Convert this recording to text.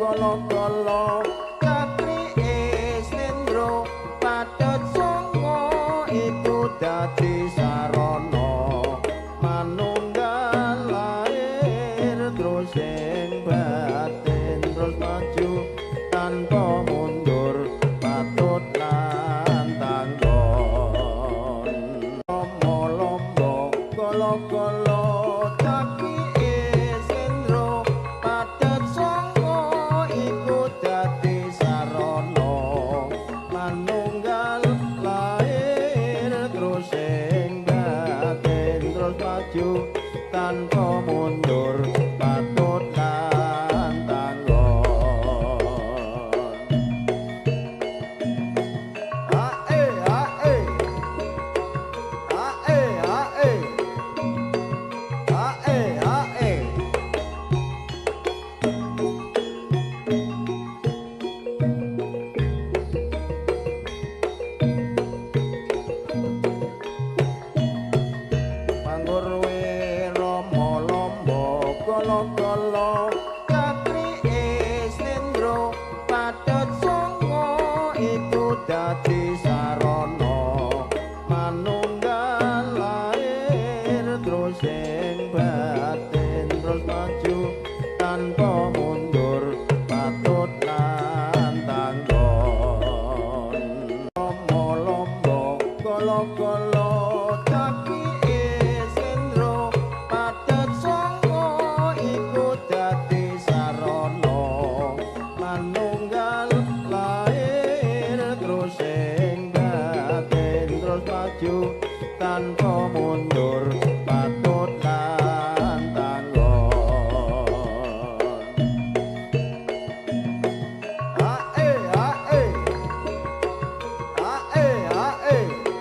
Golo-golo cakrike slendro pathet sanga iku dadi sarana manunggal lahir terus ing batin terus maju tanpa mundur patut lan tanggon. Lombo golo-golo cakrike slendro pathet sanga iku dadi sarana manunggal lahir terus ing batin terus maju tanpa mundur patut lan tanggon. Ae ae ae ae ae ae. Pangurwe Rama Lombo golo-golo cakrike slendro pathet sanga iku dadi sarana manunggal lahir terus ing batin terus maju tanpa mundur patut lan tanggon. Rama Lombo golo-golo cakrike slendro pathet sanga iku dadi sarana manunggal lahir terus ing batin terus maju tanpa